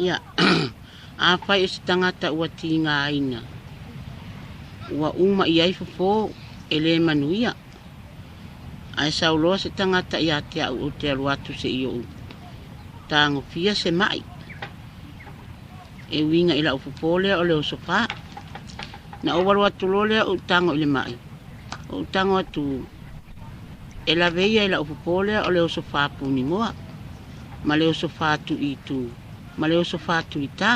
Ia, afai o se tagata ua tigaina, ua uma i ai fofo, e le manuia. Ae sau loa se tagata ia te au ou te alu atu se i ou tagofia se mai e uiga i lau fofo lea o le oso fa. Na ou alu atu loa lea ou tago i le mai, ou tago atu e lave ia i lau fofo lea o le oso fa punimoa ma le oso fa tuitu ma le oso fa tulitā.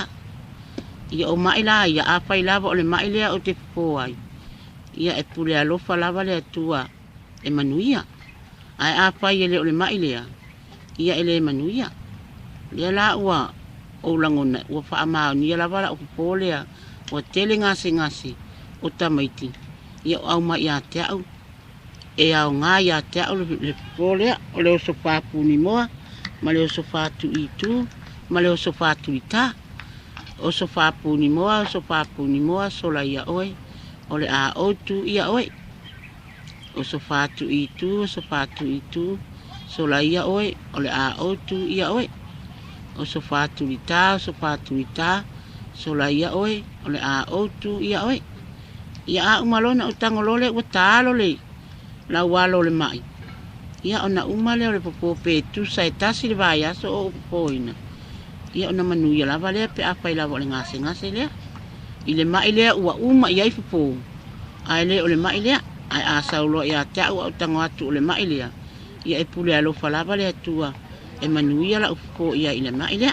Ia o mai la ia, afai lava o le mai lea ou te fofo ai, ia e pule alofa lava le Atua e manuia. Ae afai e le o le mai lea, ia e le manuia. Lea la ua ou lagona ua faamaonia lava lau fofo lea, ua tele gasegase o tamaiti, ia o aumai ia te au, e aoga ia te au le fofo lea o le oso fa punimoa ma le oso fa tuitu ma le oso fa tulitā. Oso fa punimoa, oso fa punimoa, sola ia oe, o le a ou tu ia oe. Oso fa tuitu, oso fa tuitu, sola ia oe, o le a ou tu ia oe. Oso fa tulitā, oso fa tulitā, sola ia oe, o le a ou tu ia oe. Ia a uma loa ona ou tago loa lea ua taalo le laualo o le mai. Ia ona uma lea o le fofo pe tusa e tasi le vaiaso o ou fofoina. Ia ona manuia lava lea pe afai lava o le gasegase lea. I le mai lea ua uma i ai fofo, ae le o le mai lea. Ae a sau loa ia te au ae ou tago atu o le mai lea, ia e pule alofa lava le Atua e manuia lau fofo i ai i le mai lea.